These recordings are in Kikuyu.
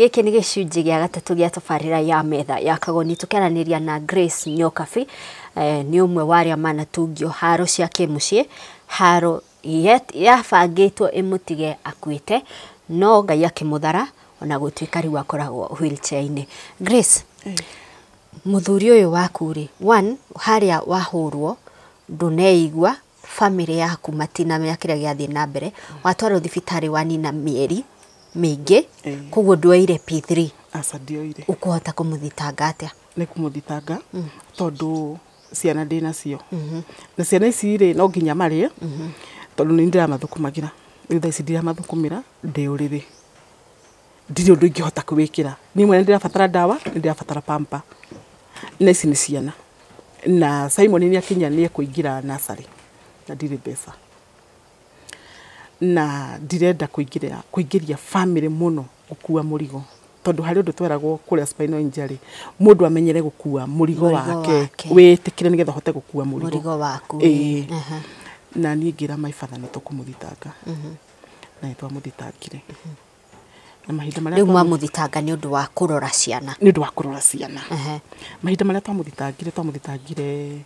Gĩkĩ nĩ gĩcunjĩ gĩa gatatũ gĩa tabarĩra ya metha ya Kagoni, tũkĩaranĩria na Grace Nyokabi. Nĩ ũmwe wa arĩa manatungio haro cia kĩmũciĩ, haro yabangĩtwo ĩmũtige akuĩte, no Ngai akĩmũthara ona gũtuĩka rĩu akoragwo wheelchair-inĩ. Grace, mũthuri ũyũ waku rĩ, one, harĩa wahũrwo ndũneigua, family yaku matinamenya kĩrĩa gĩathiĩ na mbere, watwarwo thibitarĩ wanina mĩeri mĩingĩ, koguo ndwoire P3. Aca, ndioire. Ũkũhota kũmũthitanga atĩa? Nĩ kũmũthitanga tondũ ciana ndĩ nacio, na ciana ici rĩ, no nginya marĩe, tondũ nĩ ndĩramathũkũmagĩra. Rĩu thaa ici ndiramathũkũmĩra, ndĩ ũrĩrĩ, ndirĩ ũndũ ingĩhota kwĩĩkĩra niĩ mwene. Ndĩrabatara ndawa, nĩ ndĩrabatara pamper, na ici nĩ ciana. Na Simon nĩ akinya nĩ ekũingĩra nursery na ndirĩ mbeca, na ndirenda kũingĩria family mũno gũkua mũrigo, tondũ harĩ ũndũ tweragwo kũrĩa spinal injury, mũndũ amenyere gũkua mũrigo Mũrigo wake, wake. Wĩtĩkĩre nĩgetha ũhote gũkua mũrigo. Mũrigo waku. Ĩĩ. Na niĩ ngĩra my father nĩ tũkũmũthitanga, na nĩ twamũthitangire na mahinda marĩa Rĩu mwamũthitanga nĩ ũndũ wa kũrora ciana? Nĩ ũndũ wa kũrora ciana. Mahinda marĩa twamũthitangire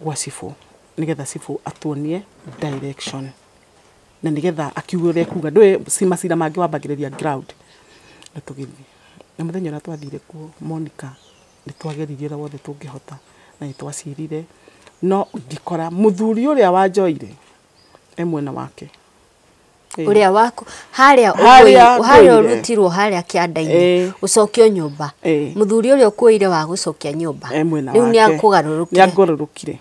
gwa cibũ, nĩgetha cibũ atuonie direction na nĩgetha akiuge ũrĩa ekuga. Ndũĩ ci macira mangĩ wambagĩrĩria ground. Na tũgĩthiĩ, na mũthenya ũrĩa twathire kuo, Monica, nĩ twageririe ũrĩa wothe tũngĩhota na nĩ twacirire, no ngĩkora mũthuri ũrĩa wanjoire e mwena wake. Ĩĩ. Ũrĩa waku harĩa Harĩa harĩa ngũire. Ũrutirwo harĩa kĩanda-inĩ, ũcokio nyũmba, mũthuri ũrĩa ũkuoire wa gũcokia nyũmba e mwena rĩu nĩ wake. akũgarũrũkire. Nĩ angorũrũkire.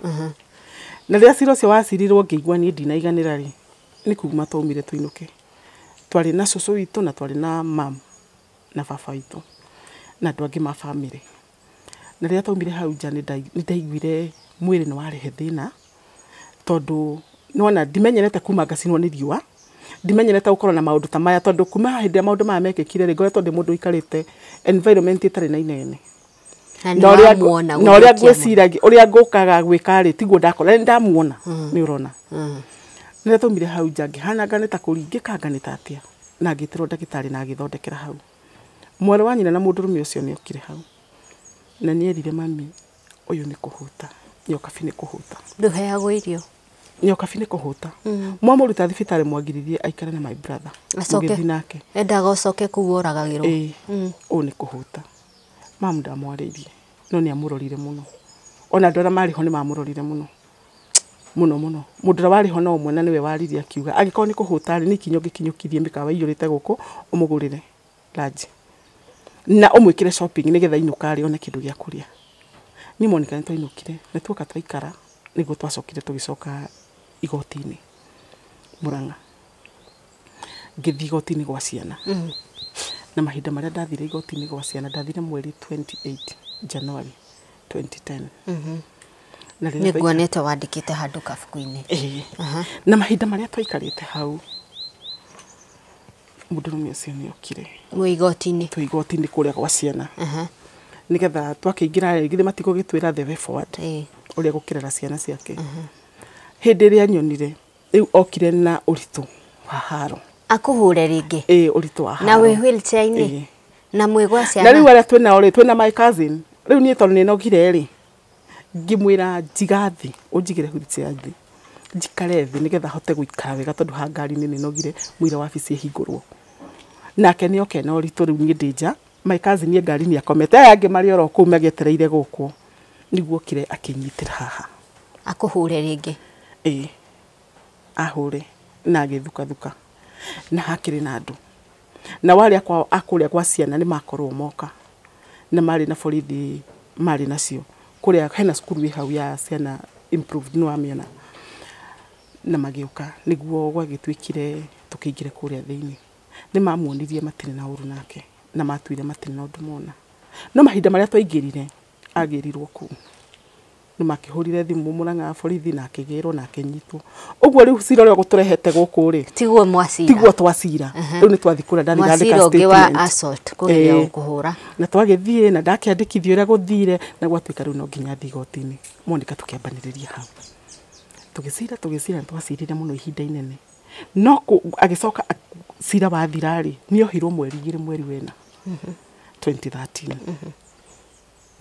Na rĩrĩa cira ũcio wacirirwo, ngĩigua niĩ ndinaiganĩra rĩ, nĩ kuma twaumire tũinũke. Twarĩ na cũcũ witũ na twarĩ na mam na baba witũ na andũ angĩ ma family. Na rĩrĩa twaumire hau nja, nĩ ndaiguire mwĩrĩ nĩ warehe thĩna, tondũ nĩwona ndimenyerete kuma ngacinwo nĩ riũa, ndimenyerete gũkorwo na maũndũ ta maya, tondũ kuma hĩndĩ ĩrĩa maũndũ maya mekĩkire rĩ, ngoretwo ndĩ mũndũ ũikarĩte environment ĩtarĩ na inegene. Na nĩ Na ũrĩa wamuona na ũrĩa gũthũkia mũno. Ngwĩciragia ũrĩa ngũkaga gwĩka rĩ, tiguo ndakora nĩ ndamuona. Nĩ ũrona rĩrĩa twaumire hau nja, ngĩhana nĩ ta kũringĩka, nĩ ta atĩa, na ngĩtĩrwo ndagĩtarĩ na agĩthondekera hau. Mwarĩ wa nyina na mũndũrũme ũcio nĩ okire hau na nĩ erire mami, ũyũ nĩ kũhũta, Nyokabi nĩ kũhũta. Ndũheagwo irio. Nyokabi nĩ kũhũta, mwamũruta thibitarĩ mwagiririe aikare na my brother. Acoke. Mũgĩthiĩ nake. Endaga ũcoke kũu oragagĩrwo. Ĩĩ, ũyũ nĩ kũhũta. Mamu ndamwarĩirie, no nĩ amũrorire mũno. Ona andũ arĩa marĩ ho nĩ mamũrorire mũno mũno mũno. Mũndũ ũrĩa warĩ ho no ũmwe, na nĩwe waririe akiuga, angĩkorwo nĩ kũhũta rĩ, nĩ ikinya ũngĩkinyũkithie mĩkawa ĩiyũrĩte gũkũ, ũmũgũrĩre lunch na ũmwĩkĩre shopping, nĩgetha inũka rĩ, one kĩndũ gĩa kũrĩa. Niĩ Monica nĩ twainũkire, nĩ tuoka twaikara, nĩguo twacokire tũgĩcoka igoti-inĩ Murang'a. Ngĩthiĩ igoti-inĩ gwa ciana, na mahinda marĩa ndathire igoti-inĩ gwa ciana, ndathire mweri 28 January 2010. Na rĩrĩa Nĩ nguonete wandĩkĩte handũ kabuku-inĩ. Ĩĩ. Na mahinda marĩa twaikarĩte hau, mũndũrũme ũcio nĩ okire. Mwĩ igoti-inĩ? Twĩ igoti-inĩ kũrĩa gwa ciana, nĩgetha twakĩingĩra rĩ, githĩ matigũgĩtwĩra the way forward, ũrĩa gũkĩrera ciana ciake. Hĩndĩ ĩrĩa nyonire rĩu okire na ũritũ wa haro. Akũhũre rĩngĩ? Ĩĩ, ũritũ wa haro. Na wĩ wheelchair-inĩ? Ĩĩ. Na mwĩ gwa Na ciana? rĩu arĩa twĩnao rĩ, twĩna my cousin. Rĩu niĩ tondũ nĩ nogire rĩ, ngĩmwĩra njiga thĩ, ũnjigĩre wheelchair thĩ, njikare thĩ, nĩgetha hote gũikara wega, tondũ ha ngari-inĩ nĩ nogire mũira wabici ĩhingũrwo. Nake nĩ oke na ũritũ. Rĩu niĩ ndĩ nja, my cousin ye ngari-inĩ akomete, aya angĩ marĩ oro kũu magĩetereire gũkwo. Nĩguo okire akĩnyitĩra haha. Akũhũre rĩngĩ? Ĩĩ, ahũre na agĩthukathuka, na hakĩrĩ na andũ, na warĩa kwa akũrĩa gwa ciana nĩ makorwo moka, na marĩ na borithi, marĩ nacio kũrĩa hena cukuru ĩ hau ya ciana improved, nĩ wamĩona. Na magĩũka, nĩguo gwagĩtuĩkire tũkĩingĩre kũrĩa thĩinĩ. Nĩ mamuonirie matirĩ na ũru nake, na matuire matirĩ na ũndũ mona. No mahinda marĩa twaingĩrire, agĩrirwo kũu, nĩ makĩhũrire thimũ Murang'a borithi, na akĩgĩrwo na akĩnyitwo. Ũguo rĩu cira ũrĩa gũtũrehete gũkũ rĩ, Tiguo mwacira. Tiguo twacira. Rĩu nĩ twathiĩ kũrĩa ndathi Mwacira ndandĩka ũngĩ wa statement. assault, kũgeria Ĩĩ. gũkũhũra. Na twagĩthiĩ na ndakĩandĩkithio ũrĩa gũthire, na gwatuĩka rĩu no nginya thiĩ igoti-inĩ. Monica, tũkĩambanĩrĩria hau, tũgĩcira, tũgĩcira, nĩ twacirire mũno ihinda inene, no agĩcoka cira wathira rĩ, nĩ ohirwo mweri 2, mweri wena. 2013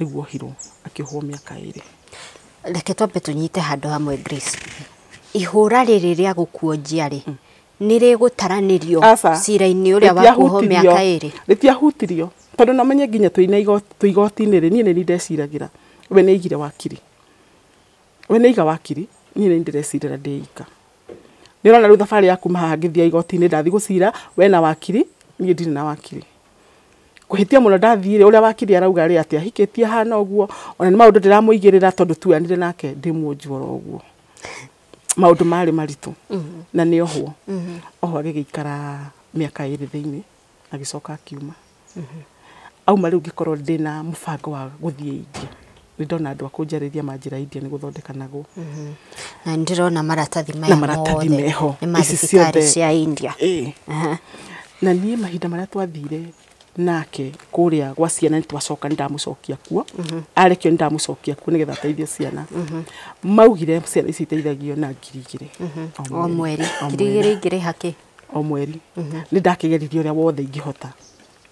nĩguo ohirwo akĩohwo mĩaka 2. Reke twambe tũnyite handũ hamwe Grace. Ihũra rĩrĩ rĩa gũkuonjia rĩ nĩ rĩgũtaranĩrio cira-inĩ ũrĩa wa kuohwo mĩaka 2? Rĩtiahutirio tondũ no menye nginya twĩ igoti-inĩ rĩ niĩ nĩ ndeciragĩra we nĩ aigire wakiri, we nĩ aiga wakiri, niĩ nĩ ndĩrecirĩra ndĩ ika. Nĩ ũrona rĩu thabarĩ ya kuma haha ngĩthiĩ igoti-inĩ ndathiĩ gũcira we na wakiri, niĩ ndirĩ na wakiri. Kũhĩtia mũno ndathire ũrĩa wakiri arauga rĩ atĩ ahikĩtie hana ũguo, ona nĩ maũndũ ndĩramũigĩrĩra tondũ tuanire nake ndĩ muonju oro ũguo. Maũndũ marĩ maritũ na nĩ ohwo. Ohwo agĩgĩikara mĩaka 2 thĩinĩ agĩcoka akiuma. Auma rĩu ngĩkorwo ndĩna mũbango wa gũthiĩ India. Nĩ ndona andũ a kũnjarĩria manjĩra India nĩ gũthondekanagwo. Na nĩ ndĩrona maratathi maya mothe nĩ ma thibitarĩ cia India. Na niĩ mahinda marĩa twathire nake kũrĩa gwa ciana nĩ twacoka nĩ ndamũcokia kuo. Arekio nĩ ndamũcokia kuo nĩgetha ateithie ciana. Maugire ciana ici iteithagio na 2,000 o mweri. 2,000 ingĩrĩha kĩ? O mweri. Nĩ ndakĩgeririe ũrĩa wothe ingĩhota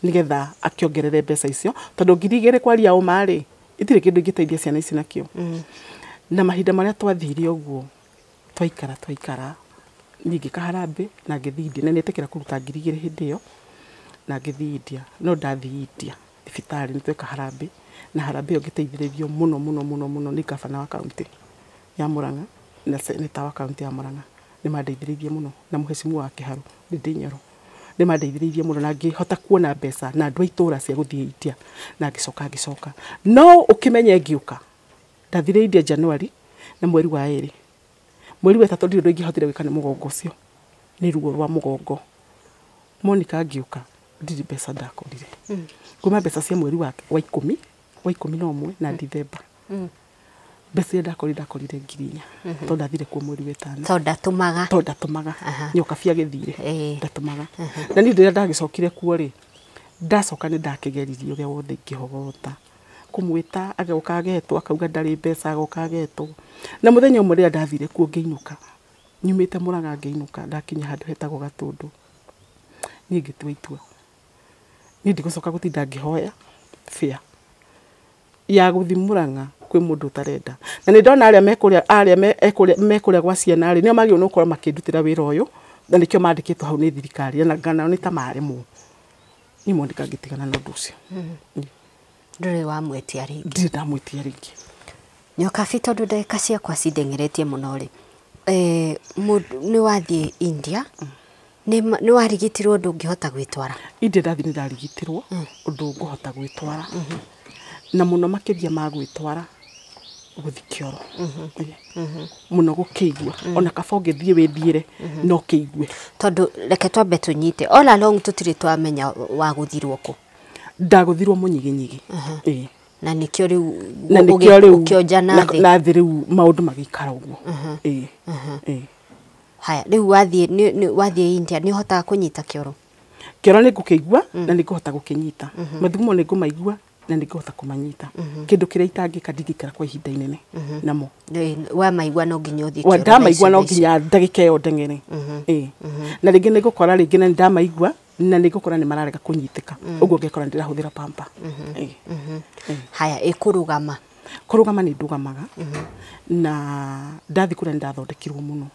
nĩgetha akĩongerere mbeca icio tondũ 2,000 kwaria ũma rĩ itirĩ kĩndũ ingĩteithia ciana ici nakĩo. Na mahinda marĩa twathire ũguo twaikara niĩ ngĩka harambĩ na ngĩthiĩ India na nĩetĩkĩra kũruta 2,000 hĩndĩ ĩyo na ngĩthiĩ India. No ndathiĩ India thibitarĩ nĩ tweka harambĩ na harambĩ ĩyo ngĩteithĩrĩrio mũno mũno mũno mũno nĩ gabana wa kaunti ya Murang'a na seneta wa kaunti ya Murang'a. Nĩ mandeithĩrĩirie mũno na mũhecimu wa Kĩharũ Ndindi Nyoro nĩ mandeithĩrĩirie mũno na ngĩhota kuona mbeca na andũ a itũũra cia gũthiĩ India na ngĩcoka. No ũkĩmenye ngĩũka ndathire India January na mweri wa 2 mweri wa 3 ndirĩ ũndũ ingĩhotire gwĩka nĩ mũgongo ũcio nĩ ruo rwa mũgongo. Monica ngĩũka ndirĩ mbeca ndakorire. Kuma mbeca cia mweri wa 10 wa 11 na Dithemba mbeca iria ndakorire 4,000 tondũ ndathire kuo mweri wa 5 tondũ ndatũmaga Nyokabi agĩthire ndatũmaga. Na niĩ rĩrĩa ndagĩcokire kuo rĩ ndacoka nĩ ndakĩgeririe ũrĩa wothe ingĩhota kũmwĩta agoka agetwo akauga ndarĩ mbeca agoka agetwo. Na mũthenya ũmwe rĩrĩa ndathire kuo ngĩinũka nyumĩte Murang'a ngĩinũka ndakinya handũ hetagwo Gatũndũ niĩ ngĩtua itua niĩ ndigũcoka gũtinda ngĩhoya fare ya gũthiĩ Murang'a kwĩ mũndũ ũtarenda. Na nĩ ndona arĩa mekũrĩa gwa ciana rĩ nĩo magĩrĩirwo nĩ gũkorwo makĩndutĩra wĩra ũyũ na nĩkĩo mandĩkĩtwo hau nĩ thirikari na nao nĩ ta maremwo. Niĩ Monica ngĩtigana na ũndũ ũcio. Ndũrĩ wamwĩtia rĩngĩ? Ndirĩ ndamwĩtia rĩngĩ. Nyokabi tondũ ndagĩka ciakwa cindeng'eretie mũno rĩ nĩ wathiĩ India nĩ warigitirwo ũndũ ũngĩhota gwĩtwara? India ndathiĩ nĩ ndarigitirwo ũndũ ngũhota gwĩtwara na mũno makĩria ma gwĩtwara gũthiĩ kĩoro mũno gũkĩigua ona kaba ũngĩthiĩ wĩthiĩre no kĩigue. Tondũ reke twambe tũnyite all along tũtirĩ twamenya wagũthirwo kũ? Ndagũthirwo mũnyiginyigi. Na nĩkĩo rĩu ũkĩonja na thĩ? Na thĩ rĩu maũndũ magĩikara ũguo. Haya rĩu wathiĩ India nĩ ũhotaga kũnyita kĩoro? Kĩoro nĩ ngũkĩigua na nĩ ngũhota gũkĩnyita. Mathugumo nĩ ngũmaigua na nĩ ngũhota kũmanyita. Kĩndũ kĩrĩa itangĩka ndingĩikara kwa ihinda inene namo. Wamaigua no nginya ũthiĩ kĩoro? Ndamaigua no nginya ndagĩka ĩyo ndeng'ere. Na rĩngĩ nĩ ngũkora rĩngĩ na nĩ ndamaigua na nĩ ngũkora nĩ mararega kũnyitĩka ũguo ngekora ndĩrahũthĩra pamper. Haya ĩkũrũgama? Kũrũgama nĩ ndũgamaga na ndathiĩ kũrĩa nĩ ndathondekirwo mũno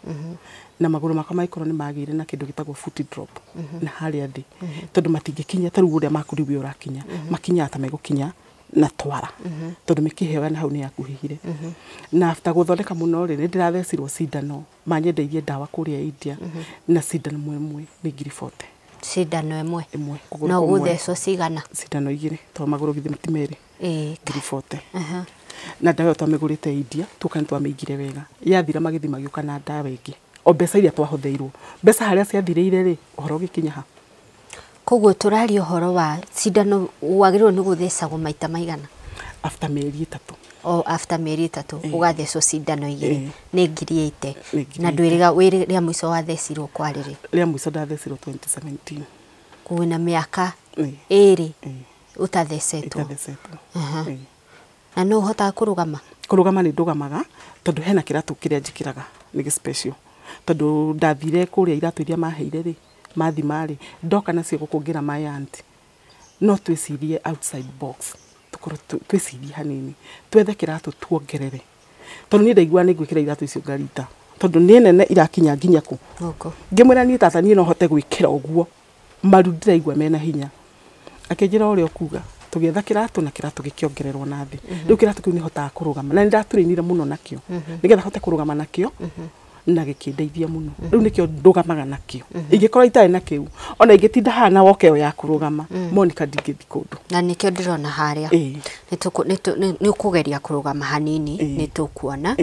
na magũrũ makwa magĩkorwo nĩ magĩire na kĩndũ gĩtagwo foot drop na harĩa thĩ tondũ matingĩkinya ta rĩu ũrĩa maku rĩu ũrakinya makinyaga ta megũkinya na twara tondũ mĩkiha ĩyo na hau nĩ yakuhĩhire. Na after gũthondeka mũno rĩ nĩ ndĩrathecirwo cindano manyendeirie ndawa kũrĩa India na cindano ĩmwe nĩ 40,000. Cindano ĩmwe no gũthecwo cigana? Cindano 2 tondũ magũrũ githĩ ti merĩ. 40,000. Na ndawa ĩyo twamĩgũrĩte India tuoka nĩ twamĩigire wega yathira magĩthiĩ magĩũka na ndawa ĩngĩ o mbeca iria twahũthĩirwo mbeca harĩa ciathirĩire rĩ ũhoro ũgĩkinya ha. Koguo tũraria ũhoro wa cindano wagĩrĩirwo nĩ gũthecagwo maita maigana? After mĩeri 3. O after mĩeri 3 ũgathecwo cindano 2 nĩ 80,000. Na ndwĩrĩga rĩa mũico wathecirwo kwarĩ rĩ? Rĩa mũico ndathecirwo 2017. Kwĩna mĩaka 2 ũtathecetwo. Na no ũhotaga kũrũgama? Kũrũgama nĩ ndũgamaga tondũ hena kĩratũ kĩrĩa njĩkĩraga nĩ gĩ special tondũ ndathire kũrĩa iratũ iria maheire rĩ mathima rĩ ndoka nacio gũkũ ngĩra my aunt No twĩcirie outside box, tũkorwo twĩcirie hanini, twethe kĩratũ tuongerere, tondũ niĩ ndaigua nĩ ngwĩkĩra iratũ icio ngarita, tondũ nĩ nene irakinya nginya kũ. Ngĩmwĩra niĩ tata niĩ no hote gwĩkĩra ũguo, maru ndĩraigua mena hinya. Akĩnjĩra ũrĩa ũkuga, tũgĩetha kĩratũ na kĩratũ gĩkĩongererwo na thĩ. Rĩu kĩratũ kĩu nĩhotaga kũrũgama, na nĩndatũrĩinire mũno nakĩo nĩgetha hote kũrũgama nakĩo, na gĩkĩndeithia mũno. Rĩu nĩkĩo ndũgamaga nakĩo. Ingĩkorwo itarĩ na kĩu, ona ingĩtinda haha na woke ĩyo ya kũrũgama, Monica ndingĩthiĩ kũndũ. Na nĩkĩo ndĩrona harĩa nĩ ũkũgeria kũrũgama hanini, nĩ tũkuona.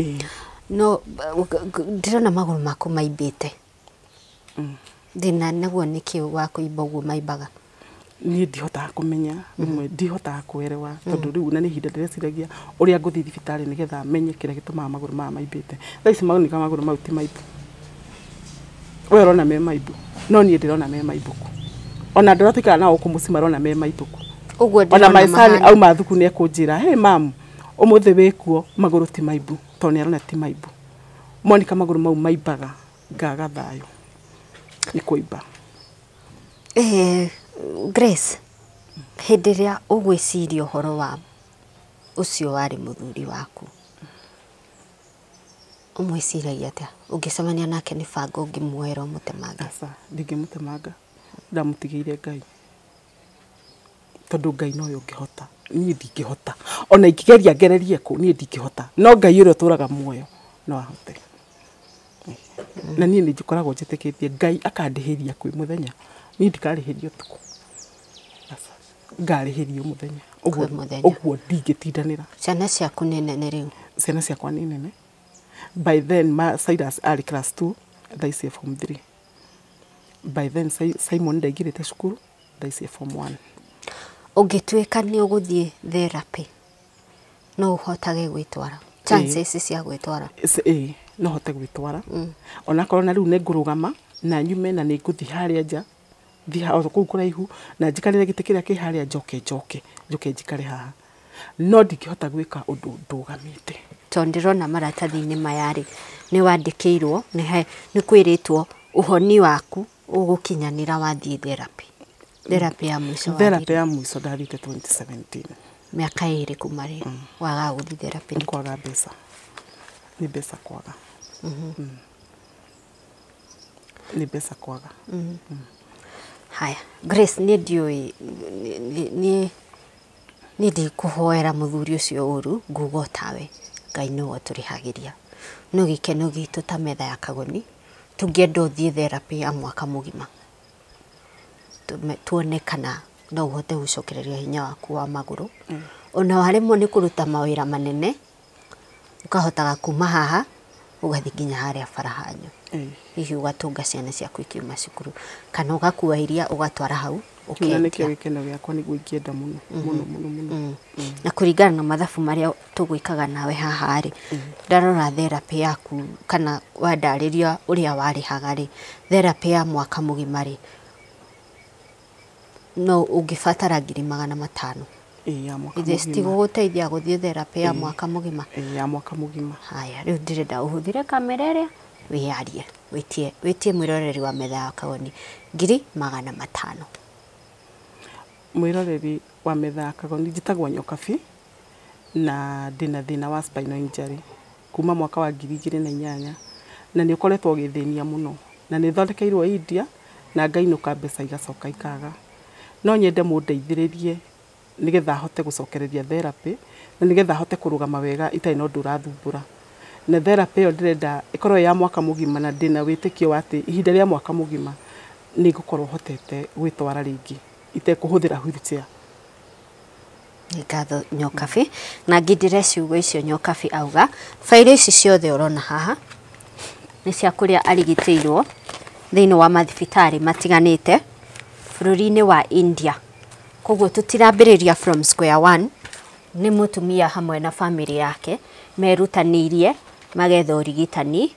No ndĩrona magũrũ maku maimbĩte. Thĩna naguo nĩkĩ wa kũimba ũguo maimbaga? Niĩ ndihotaga kũmenya, rĩmwe ndihotaga kũerewa, tondũ rĩu na nĩ ihinda ndĩreciragia ũrĩa ngũthiĩ thibitarĩ nĩgetha menye kĩrĩa gĩtũmaga magũrũ maya maimbĩte. Thaa ici Monica magũrũ mau ti maimbu. We ũrona me maimbu, no niĩ ndĩrona me maimbũku. Ona andũ arĩa tũikaraga nao gũkũ mũciĩ marona me maimbũku. Ũguo Ona ndĩrona my son mahana. auma thukuru nĩ ekũnjĩra, hey mam, ũmũthĩ wĩkuo magũrũ ti maimbu, tondũ nĩ arona ti maimbu. Monica magũrũ mau maimbaga ngaga thayũ nĩ kũimba. Grace, hĩndĩ ĩrĩa ũgwĩciria ũhoro wa ũcio warĩ mũthuri waku, ũmwĩciragia atĩa? Ũngĩcemania nake nĩ banga ũngĩmuoera ũmũtemange? Aca, ndingĩmũtemanga, ndamũtigĩire Ngai, tondũ Ngai nowe ũngĩhota, niĩ ndingĩhota. Ona ingĩgeria ngererie kũ, niĩ ndingĩhota, no Ngai ũrĩa ũtũraga muoyo no ahote. Na niĩ nĩ njĩkoragwo njĩtĩkĩtie Ngai akandĩhĩria kwĩ mũthenya, niĩ ndikarĩhĩrio ũtukũ. Aca, ngarĩhĩrio mũthenya. Kwĩ mũthenya. Ũguo ndingĩtindanĩra. Ciana ciaku nĩ nene rĩu? Ciana ciakwa nĩ nene. By then ma Cyrus arĩ class 2, thaa ici e form 3. By then Simon ndaingĩrĩte cukuru, thaa ici e form 1. Ũngĩtuĩka nĩ ũgũthiĩ therapy, no ũhotage gwĩtwara? Chances cia gwĩtwara? Ĩĩ, no hote gwĩtwara. Onakorwo na rĩu nĩ ngũrũgama na nyume na nĩ ngũthiĩ harĩa nja, thiĩ o kũu kũraihu na njikarĩre gĩtĩ kĩrĩa kĩ harĩa, njoke njoke, njoke njikare haha. No ndingĩhota gwĩka ũndũ ndũgamĩte. Tondũ ndĩrona maratathi-inĩ maya rĩ, nĩ wandĩkĩirwo, nĩ kwĩrĩtwo ũhoni waku ũgũkinyanĩra wathiĩ therapy. Therapy ya mũico Therapy wathire? ya mũico ndathiĩte 2017. Mĩaka ĩrĩ kuma rĩ, wagaga gũthiĩ therapy Nĩ nĩkĩ? kwaga mbeca. Nĩ mbeca kwaga. Nĩ mbeca kwaga. Haya, Grace, niĩ ndiũĩ, niĩ ndikũhoera mũthuri ũcio ũru, nguga o tawe, Ngai nĩwe ũtũrĩhagĩria. No gĩkeno gitũ ta metha ya kagoni, tũngĩenda ũthiĩ therapy ya mwaka mũgima. Tuone kana no ũhote gũcokereria hinya waku wa magũrũ. Ona waremwo nĩ kũruta mawĩra manene, ũkahotaga kuma haha, ũgathiĩ nginya harĩa bara hanyu. Hihi ũgatũnga ciana ciaku ikiuma cukuru, kana ũgakua iria ũgatwara hau, Kĩu na nĩkĩo ũkendia. gĩkeno gĩakwa nĩguo ingĩenda mũno, mũno, mũno, mũno. Na kũringana na mathabu marĩa tũgwĩkaga nawe haha rĩ, ndarora therapy yaku kana wandarĩria ũrĩa warĩhaga rĩ, therapy ya mwaka mũgima rĩ, no ũngĩbatara 500,000. Ĩĩ, ya mwaka Ithe mũgima. citigũgũteithia gũthiĩ therapy ya mwaka mũgima? Ĩĩ, ya mwaka mũgima. Haya, rĩu ndĩrenda ũhũthĩre kamera ĩrĩa wĩyarie, wĩtie mwĩroreri wa metha ya kagoni 500,000. Mwĩroreri wa metha ya kagoni, njĩtagwo Nyokabi na ndĩna thĩna wa spinal injury kuma mwaka wa 2008, na nĩ ũkoretwo ũgĩthĩnia mũno, na nĩ thondekeirwo India na ngainũka mbeca igacoka ikaga. No nyende mũndeithĩrĩrie nĩgetha hote gũcokereria therapy na nĩgetha hote kũrũgama wega itarĩ na ũndũ ũrathumbũra. Na therapy ĩyo ndĩrenda ĩkorwo ĩ ya mwaka mũgima, na ndĩna wĩtĩkio wa atĩ ihinda rĩa mwaka mũgima nĩ ngũkorwo hotete gwĩtwara rĩngĩ itekũhũthĩra wheelchair. Nĩ ngatho Nyokabi, na ngindĩre ciugo icio Nyokabi auga, bairo ici ciothe ũrona haha nĩ cia kũrĩa arigitĩirwo thĩinĩ wa mathibitarĩ matiganĩte bũrũri-inĩ wa India. Koguo tũtirambĩrĩria from square one, nĩ mũtumia hamwe na famĩlĩ yake merutanĩirie magetha ũrigitani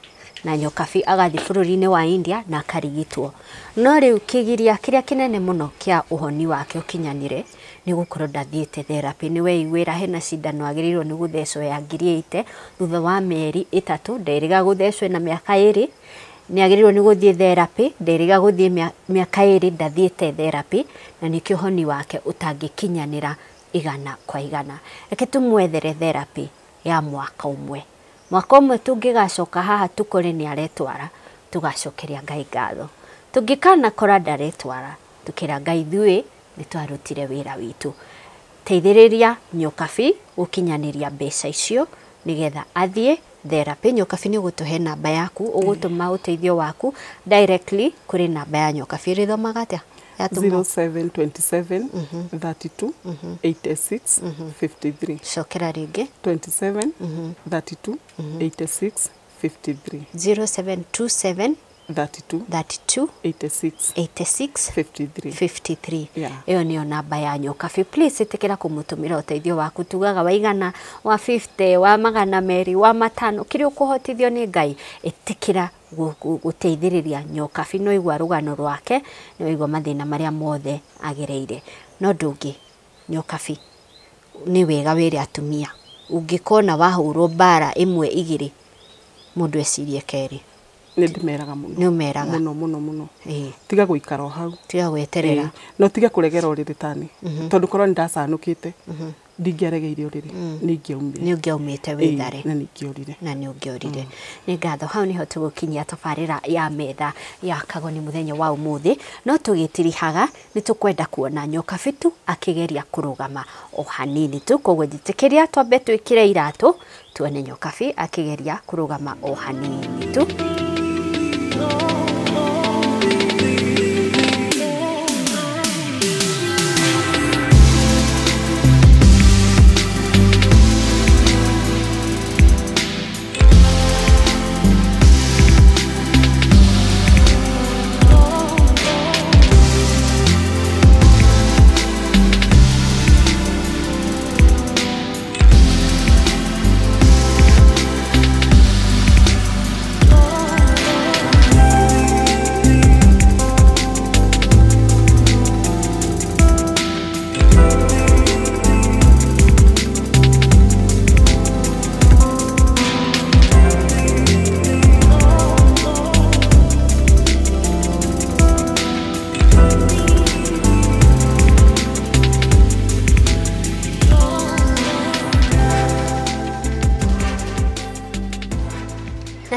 na Nyokabi agathiĩ bũrũri-inĩ wa India na akarigitwo. No rĩu kĩgiria kĩrĩa kĩnene mũno kĩa ũhoni wake ũkinyanĩre nĩ gũkorwo ndathiĩte therapy. Nĩ weiguĩra hena cindano agĩrĩirwo nĩ gũthecwo ya 80,000 thutha wa mĩeri 3, nderĩga gũthecwo na mĩaka 2. Nĩ agĩrĩirwo nĩ gũthiĩ therapy, nderĩga gũthiĩ mĩaka 2 ndathiĩte therapy, na nĩkĩo ũhoni wake ũtangĩkinyanĩra 100 kwa 100. Reke tũmwethere therapy ya mwaka ũmwe. Mwaka ũmwe tũngĩgacoka haha tũkore nĩ aretwara, tũgacokeria Ngai ngatho. Tũngĩkana kora ndaretwara, tũkĩra Ngai ithuĩ nĩ twarutire wĩra witũ. Teithĩrĩria Nyokabi gũkinyanĩria mbeca icio nĩgetha athiĩ therapy. Nyokabi nĩ ũgũtũhe namba yaku, ũgũtũma ũteithio waku directly kũrĩ namba ya Nyokabi. Ĩrĩthomaga atĩa? 0727 32 86 53. Cokera rĩngĩ. 27 32 86 53. 0727 32 32 86 86 53. 53. Yeah. Ĩyo nĩyo namba ya Nyokabi. Please ĩtĩkĩra kũmũtũmĩra ũteithio waku, tugaga wa 100, wa 50, wa 200, wa 500, kĩrĩa ũkũhotithio nĩ Ngai. Ĩtĩkĩra gũteithĩrĩria Nyokabi. No igua rũgano rwake, no igua mathĩna marĩa mothe agereire. No ndũngĩ Nyokabi, nĩ wega wĩre atumia, ũngĩkona wahũrwo mbara 1 2, mũndũ ecirie kerĩ. Nĩ ndĩmeraga mũno. Nĩ ũmeraga. Mũno mũno mũno. Ĩĩ. Tiga gũikara o hau. Tiga gweterera. No tiga kũregera ũrĩrĩ tani. Tondũ korwo nĩ ndacanũkĩte, ndingĩaregeire ũrĩrĩ, nĩ ingĩaumire. Nĩ ũngĩaumĩte wĩthare. Na nĩ ingĩorire. Na nĩ ũngĩorire. Nĩ ngatho. Hau nĩho tũgũkinyia tabarĩra ya metha ya Kagoni mũthenya wa ũmũthĩ. No tũgĩtirihaga nĩ tũkwenda kuona Nyokabi tu akĩgeria kũrũgama o hanini tu. Koguo njĩtĩkĩria twambe twĩkĩre iratũ tuone Nyokabi akĩgeria kũrũgama o hanini tu.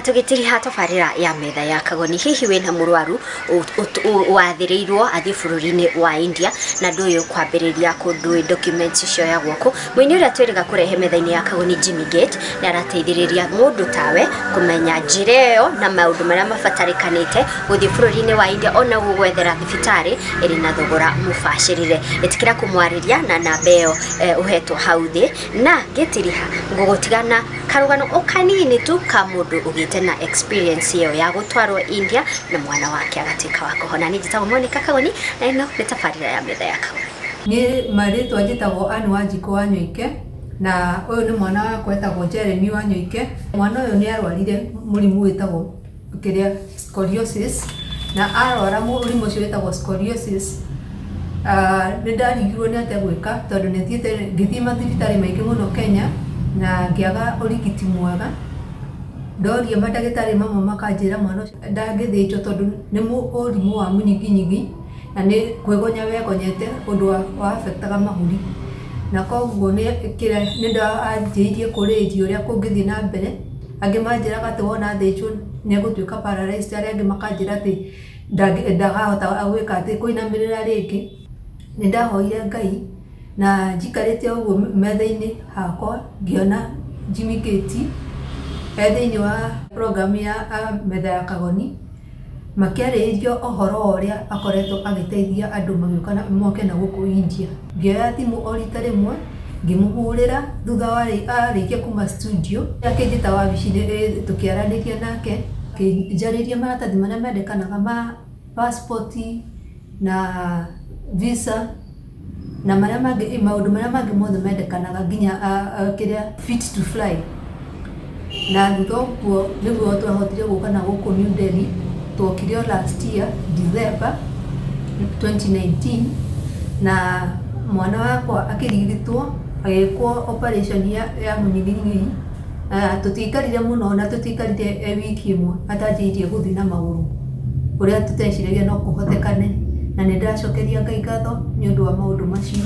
Tũgĩtiriha tabarĩra ya metha ya Kagoni, hihi wĩna mũrwaru wathĩrĩirwo athiĩ bũrũri-inĩ wa India na ndũyũ kwambĩrĩria kũndũ documents cioyagwo kũ. Mũini ũrĩa twĩrĩga kũrehe metha-inĩ ya Kagoni, Jimmy Gate, nĩ arateithĩrĩria mũndũ tawe kũmenya njĩra ĩyo na maũndũ marĩa mabatarĩkanĩte gũthiĩ bũrũri-inĩ wa India ona gũgwethera thibitarĩ ĩrĩ na thogora mũbacĩrĩre. Ĩtĩkĩra kũmwarĩria na namba ĩyo ũhetwo hau thĩ. Na ngĩtiriha ngũgũtigana karũgano o kanini tu ka mũndũ ũgĩte na experience ĩyo ya gũtwarwo India na mwana wake agatuĩka wa kũhona. Nĩ njĩtagwo Monica Kagoni na ĩno nĩ tabarĩra ya metha ya Kagoni. Niĩ marĩtwa njĩtagwo Ann Wanjikũ wa Nyoike, na ũyũ nĩ mwana wakwa etagwo Jeremy wa Nyoike. Mwana ũyũ nĩ arwarire mũrimũ wĩtagwo kĩrĩa scoliosis, na arwara mũrimũ ũcio wĩtagwo scoliosis, nĩ ndarigirwo nĩ atĩa gwĩka tondũ nĩ thiĩte ngĩthiĩ mathibitarĩ maingĩ mũno Kenya na ngĩaga ũrigiti mwega. Ndoria mandagĩtarĩ mamwe makanjĩra mwana ũcio ndangĩthĩnjwo tondũ nĩ mũrimũ wa mũnyiginyigi na nĩ kwĩgonya wegonyete ũndũ wa affectaga mahũri, na koguo nĩ ndanjĩrĩirie kũrĩnjia ũrĩa kũngĩthiĩ na mbere. Angĩ manjĩraga atĩ wona athĩnjwo nĩ egũtuĩka paralyzed, arĩa angĩ makanjĩra atĩ ndakahota gwĩka atĩ kũinamĩrĩra rĩngĩ. Nĩ ndahoire Ngai na njikarĩte ũguo metha-inĩ hakwa ngĩona Jimmy Gate e thĩinĩ wa program ya metha ya Kagoni, makĩarĩrĩria ũhoro wa ũrĩa akoretwo agĩteithia andũ magĩũka na moke na gũkũ India. Ngĩoya thimũ o rita rĩmwe ngĩmũhũrĩra thutha wa arĩkia kuma studio, akĩnjĩta wabici-inĩ, tũkĩaranĩria nake, akĩnjarĩria maratathi marĩa mendekanaga ma passport na visa na marĩa mangĩ, maũndũ marĩa mangĩ mothe mendekanaga nginya kĩrĩa fit to fly. Na thutha ũguo nĩguo twahotire gũka na gũkũ New Delhi. Twokire last year December 2019, na mwana wakwa akĩrigitwo agĩkwo operation ya mũnyiginyigi, Tũtiikarire mũno na tũtiikarire wiki ĩmwe atanjĩirie gũthiĩ na magũrũ ũrĩa tũteciragia no kũhotekane, na nĩ ndĩracokeria Ngai ngatho nĩ ũndũ wa maũndũ macio.